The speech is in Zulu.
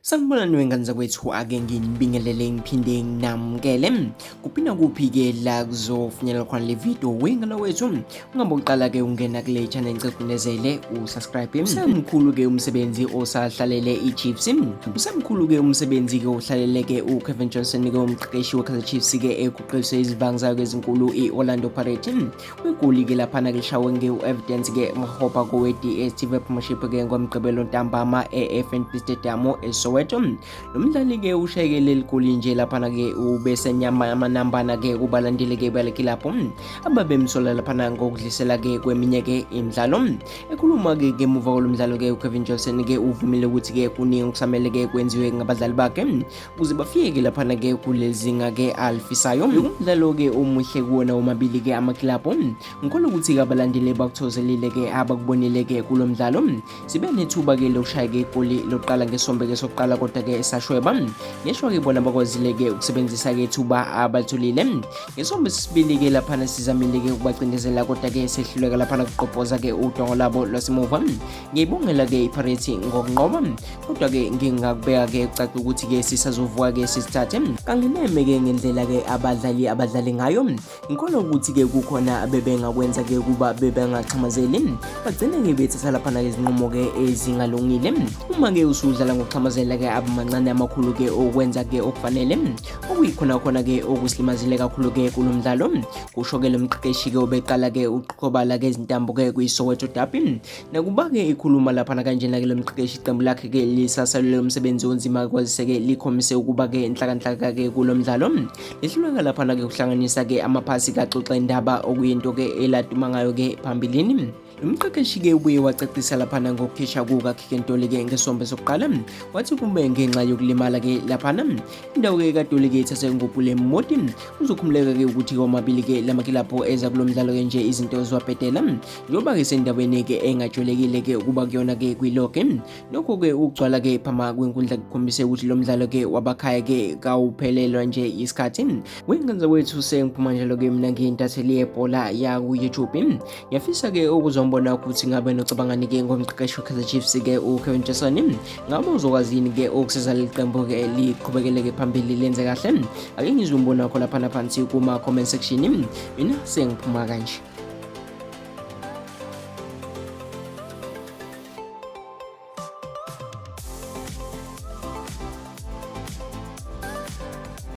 Sanibonani wengane zakwethu, ake nginibingelele ngiphinde nginamukele kuphi nakuphi-ke la kuzofinyelela khona le video. Wengane wethu, ungabe uqala-ke ungena kule channel, ngicela ucinezele usubscribe. Usemkhulu-ke umsebenzi osahlalele i-Chiefs, usemkhulu-ke umsebenzi-ke ohlalele-ke uCavin Johnson-ke umqeqeshi we-Kaizer Chiefs-ke ekuqeliswe izivangi zayo ezinkulu i-Orlando Pirates. Kwigoli-ke laphana ke lishawe nge-Evidence-ke Makgopa kowe-DStv Premiership-ke ngoMgqibelo ntambama e-FNB Stadium eSoweto. Lo mdlali-ke ushayeke leli goli nje laphana-ke ubesenyama amanambana-ke kubalandeli-ke bale kilabhu ababemsola laphana ngokudlisela-ke kweminye-ke imidlalo. Ekhuluma-ke ngemuva kwalo mdlalo-ke uCavin Johnson-ke uvumile ukuthi-ke kuningi okusamele-ke kwenziwe ngabadlali bakhe ukuze bafike laphana ke kuleli zinga ke alifisayo. Umdlalo ke omuhle kuwona womabili ke amakilabhu. Ngikholwa ukuthi ke abalandeli bakuthozelile ke abakubonile ke kulo mdlalo. Sibe nethuba ke lokushaya ke igoli lokuqala ngesombe ke sokuqala kodwa ke sashweba. Ngeshwa ke bona bakwazile ke ukusebenzisa ke ithuba abalitholile. Ngesombe sesibili ke laphana sizamile ke ukubacindezela kodwa ke sehluleka laphana kuqobhoza ke udongo labo lwasemuva. Ngiyibongela ke iPirates ngokunqoba kodwa-ke ngingakubeka-ke kucace ukuthi-ke sisazovuka-ke sisithathe. Kangineme-ke ngendlela-ke abadlali abadlale ngayo. Ngikholwa ukuthi-ke kukhona bebengakwenza-ke kuba bebengaxhamazeli, bagcine-ke bethatha laphana-ke izinqumo-ke ezingalungile. Uma-ke usudlala ngokuxhamazela-ke abamancane amakhulu-ke okwenza-ke okufanele, okuyikhona khona-ke okusilimazile kakhulu-ke kulo mdlalo, kusho-ke lo mqeqeshi-ke obeqala-ke uqhobala-ke izintambo-ke kwiSoweto Derby. Nakuba-ke ikhuluma laphana kanjena-ke lo mqeqeshi, iqembu lakhe-ke lisasalele umsebenzi onzima kwazise-ke likhombise ukuba-ke nhlakanhlaka-ke kulo mdlalo. Lihluleka laphana-ke ukuhlanganisa-ke amaphasi kaxoxa indaba okuyinto-ke eladuma ngayo-ke phambilini. Lo mqeqeshi-ke ubuye wacacisa laphana ngokukhisha kukaKiken Dolly-ke ngesombe sokuqala, wathi kube ngenxa yokulimala-ke laphana. Indawo-ke kaDolly-ke ithathwe nguPule Mmodi. Kuzokhumuleka-ke ukuthi omabili-ke lamakilabhu eza kulo mdlalo-ke nje izinto ziwabhedela. Njengoba-ke sendaweni-ke engajwayelekile-ke ukuba kuyona-ke kwiloge. Nokho-ke ukugcwala-ke phama kwenkundla kukhombise ukuthi lo mdlalo-ke wabakhaya-ke kawuphelelwa nje isikhathi. Wengane wethu, sengiphuma njalo-ke mina ngiyintatheli yebhola yaku-YouTube. Ngiyafisa-ke ukuzombona ukuthi ngabe nocabangani-ke ngomqeqeshi we-Kaizer Chiefs-ke uCavin Johnson. Ngabe uzokwazi yini-ke ukusiza leli qembu-ke liqhubekeleke phambili lenze kahle? Ake ngizwe umbono wakho laphana phansi kuma-comment section. Mina sengiphuma kanje.